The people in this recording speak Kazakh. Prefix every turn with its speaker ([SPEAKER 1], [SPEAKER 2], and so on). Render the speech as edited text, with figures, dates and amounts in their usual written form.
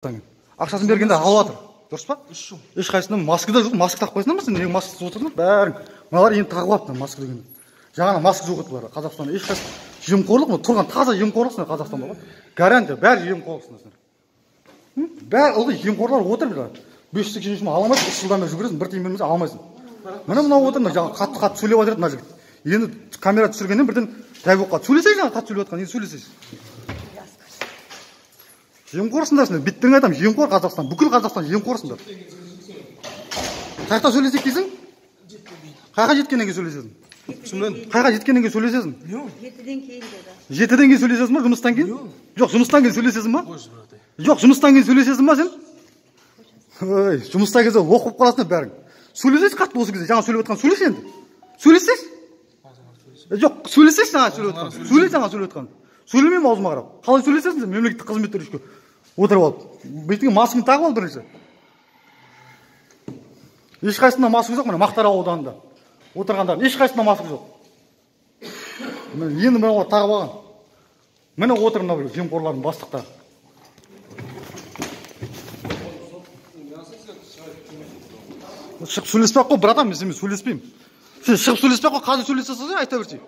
[SPEAKER 1] Ақшасын бергенде алып жатыр. Дұрыс па?
[SPEAKER 2] 3 жыл.
[SPEAKER 1] Ешқайсысында маска да жоқ, маска тақпайсыңдар ма сен? Неге маскасыз отырсыңдар? Бәрің. Мыналар енді тағып алыпты маска деген. Жаңа маска жоқ еді бұларда. Қазақстанда ешқайсысы жемқорлық, мына тұрған таза жемқорлықсыңдар Қазақстанда ғой. Гарантия, бәрі жемқорлықсыңдар. Бәрі ылғи жемқорлар отыр бұлар. 583 мың ала алмайсың, 3 жылдан бері жүгіресің, бір тиын бермесе ала алмайсың. Міне мынау отыр, мына жаңа қатты-қатты сөйлеп жатыр мына жігіт. Енді камера түсіргеннен бірден жай болып қалды. Сөйлесейші жаңа қатты сөйлеп жатқан, енді сөйлесейші. Жемқорсыңдар сендер, беттеріңе айтамын, жемқор Қазақстан, бүкіл Қазақстан жемқорсыңдар. Қай жақта сөйлесек дейсің? Қайға жеткеннен кейін сөйлесесің?
[SPEAKER 2] Түсінбедім.
[SPEAKER 1] Қайға жеткеннен кейін сөйлесесің?
[SPEAKER 3] 7-ден кейін деді.
[SPEAKER 1] 7-ден кейін сөйлесесің ба, жұмыстан кейін? Жоқ, жұмыстан кейін сөйлесесің ба?
[SPEAKER 2] Қойшы, братай.
[SPEAKER 1] Жоқ, жұмыстан кейін сөйлесесің ба сен? Ой, жұмыста кезде лох болып қаласың бәрің. Сөйлесесің қатты осы кезде, жаңа сөйлеп жатқан сөйлес енді. Сөйлесесің? Жоқ, сөйлесесің жаңа сөйлеп жатқан. Сөйле жаңа сөйлеп жатқан. Сөйлемеймін аузыма қарап. Қалай сөйлесесің сен мемлекеттік қызметтер үшке отырып алып? Бетіңе маскаңды тағып ал бірінші. Ешқайсысында маска жоқ, міне Мақтаарал ауданында отырғандардың ешқайсысында маска жоқ. Міне енді мыналар тағып алған. Міне отыр мына бір жемқорлардың бастықтары. Шығып сөйлеспей ақ қой, братан, мен сенімен сөйлеспеймін. Сен шығып сөйлеспей ақ қой, қазір сөйлесе салсаң, айта берсей.